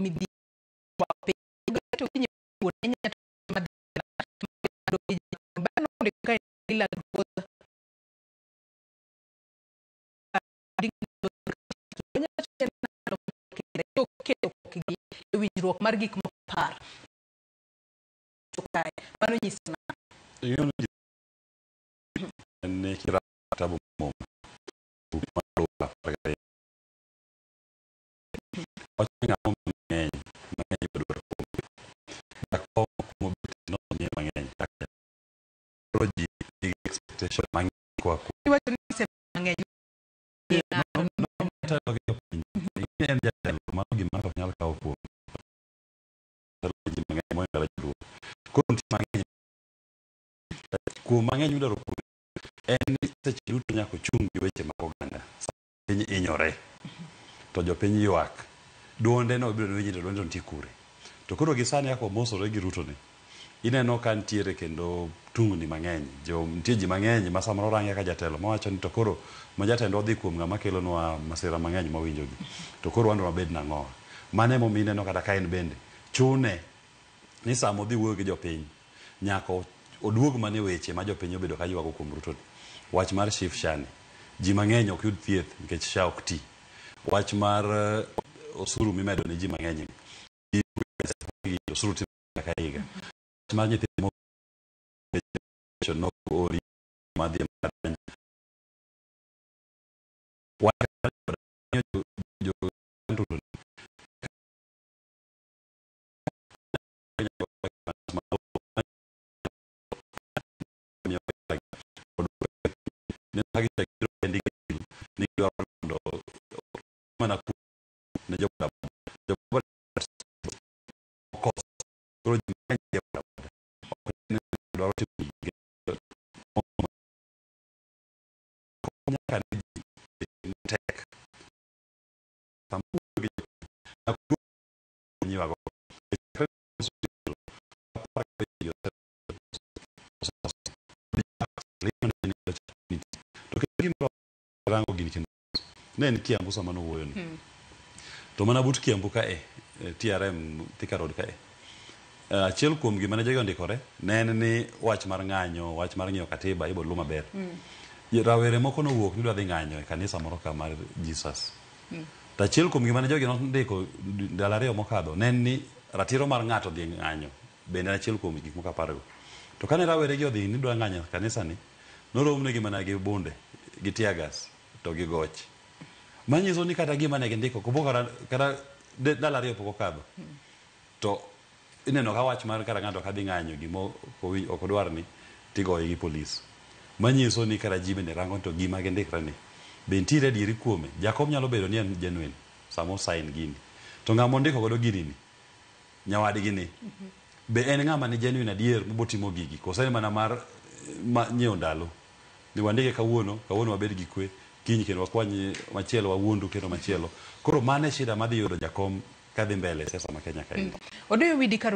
midhiero to kinyi wuon enya e winjruok mar gik mopar kae mano nyiso nang'o? Ing'eyo ni ne kira kitabu Muma buk mar Luka 12. Wacho ni ng'ama omi mang'eny, mang'eny ibiro dwar kuome. Jakom kumobet nomiye mang'eny kaka koro ji nigi expectation mang'eny koa kuome. Iwacho ni ose mang'eny. Notelo gi jopiny. Ing'e en jatelo mano gima ng'ato ok nyal kawo kuome. Telo gi ji mang'eny mohingo kata joluo. Koro nitie mang'eny kuom mang'eny midwaro kuome en ni seche duto nyaka ochung' gi weche mag oganda. Sama piny hinyore to jopiny ywak, duonde no ibiro winji to duonde to nitie kure. To koro gi sani kaka omosore gi Ruto ni, ineno ka nitiere kendo tungni mang'eny. Jo, nitie ji mang'eny ma samoro range kaka jatelo mawacho ni to koro ma jatendwa odhi kuom ng'ama kelonwa masira mang'eny mawinjogi. To koro wan to wabed nang'owa. Mano emomiyo ineno kata ka en bende chune ni sama odhi wuoyo gi jopiny nyaka oduog mana e weche ma jopiny obedo ka ywago kuom Ruto ni. Wach mar SHIF SHA ni, ji mang'eny ok yud thieth nikech SHA ok ti. Wach mar osuru mimedo ne ji mang'eny ni, osuru timore higa ka higa. Wach mar nyithindo nok ori madhi e mbalariany. Wach mar jo Ruto ni, mana ne jo boda boda koro ji mang'eny dhi e boda boda ok ni dwaro timo gige nyaka ne ji tek sama wuoyo gi nyaka ywago to kendo gima rango gini kendo ne en Kiambu sama nowuoyo ni to mana but Kiambu ka e TRM Thika Road ka e achiel kuom gima ne jogi ondikore ne en ni wach mar ng'anyo wach mar ng'iyo katiba ibo luw maber rawere moko nowuok ni dwa dhi ng'anyo e kanisa moro ka mar Jesus to achiel kuom gima ne jogi nondiko ndalo ariyo mokadho ne en ni ratiro mar ng'ato dhi ng'anyo bende en achiel kuom gik moko apargo to kane rawere gi odhi ni dwa ng'anyo e kanisa ni noromnegi mana gi bunde gi tear gas to gi goch manyiso ni kata gima ne gindiko kopo kata kata ndalo ariyo pok okadho to ineno ka wach mar kata ng'ato kadhi ng'anyo gima ok odwar ni tigoye gi polis manyiso ni kata ji bende rango to gima gindikre ni be nitiere adieri kuome Jakom nyalo bedo ni en genuine sama o sign gini to ng'ama ondiko godo gini ni nyawadgi ni be en ng'ama ni genuine adier mobotimo gigi koso en mana mar ma, nyiewo ndalo ni wandike kawuono kawuono wabed gi kwe kiny kendo wakwany machielo wawuondu kendo machielo koro mano e shida madhi yudo Jakom kadhi mbele e siasa ma Kenya kaendi. Odoyo Widi Karu